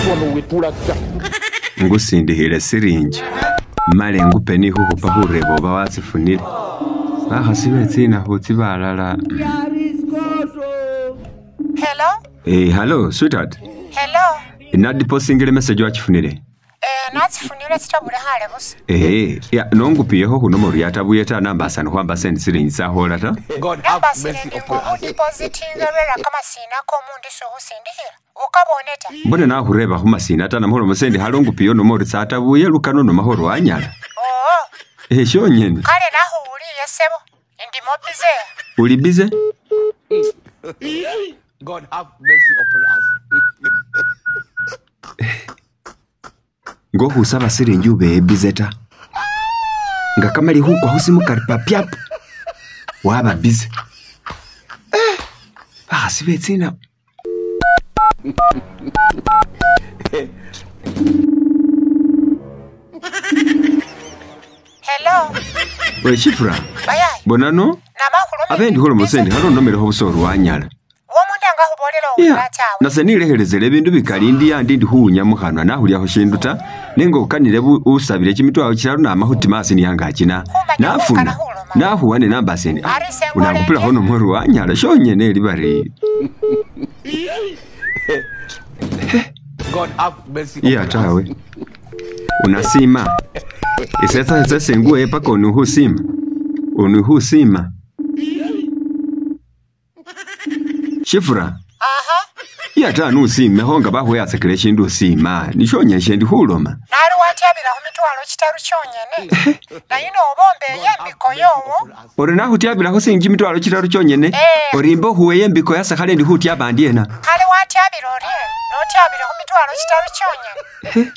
Wano wetulaga. Ngusindikhile siringi male ngupe ni khukhupa khureba oba wasifunile. Bakhasi betsinakhu tsibalala. Hello? Hello, sweetheart. Hello? Nadiposingile message wachifunile. Nachifunile chitabule khale busa. Ya nongupiyekho khunomoro yatabuye ta nambasana khwamba sendi siringi tsakhola ta. God have mercy upon us. Nambasile ndingo kamasina komundu sokhusindikhila. Ukabone ta. Mbone nakhureba khumasina ta namukhulomo sendi khale ongupiye onomoro tsatabuye lukano nomakho wanyala. Oo. Shonyene. Kale nakhuwuliye sebo. Ndimo busy. Uli busy? God have mercy upon us. Ngokhusaba siringi ubeye busy ta. Nga kamali khukwa khusimu kari papyapu. Waba busy. Bakhasi betsina. Hello. We Shifra. Bayayi. Bonano? Abendi khulomo sendi khalo nomelekho busoro wanyala. Yeah. Nase nilekhelezele bindu bikali ndi andi ndi khuwunya mukhanwa nakhulyakho shindu ta nenga ukanile usabile kimitwalo kiraru nama khutima asi niyangakina nafuna nakhuwa ne namba sendi unangupilakho nomoro wanyala shonyene eli bari. God have mercy upon us. Tawe. Unasima. Isetsa senguwe paka onuhusima. Onuhusima. Shifra. Aha. Yata nusime honga bakhweyatsekele shindu usima. Nishonyeshe ndi khuloma. Nali watyabila khumitwalo kitaru kyonyene. Naye nobombeye embiko yowo. Ori nakhutyabilakho silingi mitwalo kitaru kyonyene. Orimba okhuweye embiko yasekhale ndi khutyaba ndiena. Khale watyabila oriena. Notyabile khumitwalo kitaru kyonyene.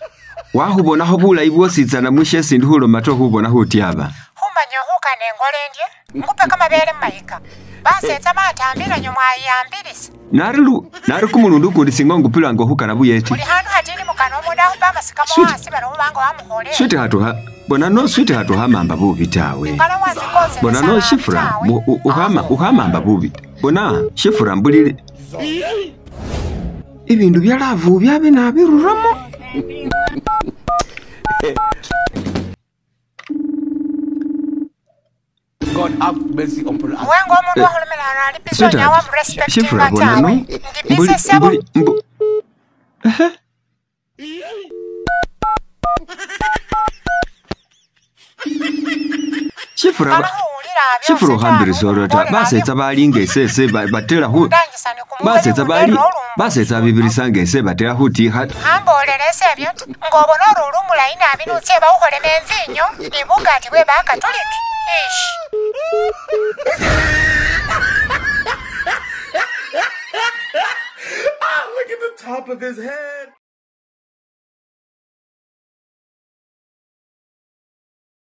Wakhubonakho bulayi bwositsana mwishesi ndi khuloma ta khubona khutyaba. Khumanya khukana engola endye. Ngupe kamabele mumayika. Basetsa batambila nyuma ayiyambilisa. Nari kumulundu ukundi singa ngupilanga khukana buyeti. Buli handu hatini mukana omundu akhupa amasikamo hasi bari khubanga wamukholele. Sweetheart bona no sweetheart uhamamba bubi tawe. Bona no Shifra uhamamba bubi. Bona Shifra mbulile. Ibindu bya love byabe nabiruramo. God have mercy upon us. Wengo omundu wakhulomela ali busy nyawa murespectinga tawe. Ndi busy sebo. Shifra uhambirisoro ta basetsa balinga esese batela khu basetsa bali basetsa bibirisanga ese batela khutikha. Hambolele esebyo ngobona ori uli umulayi nabi nutse bawukholemo envinyo ni bukati bwe bakatoliki. Ish. Look at the top of his head.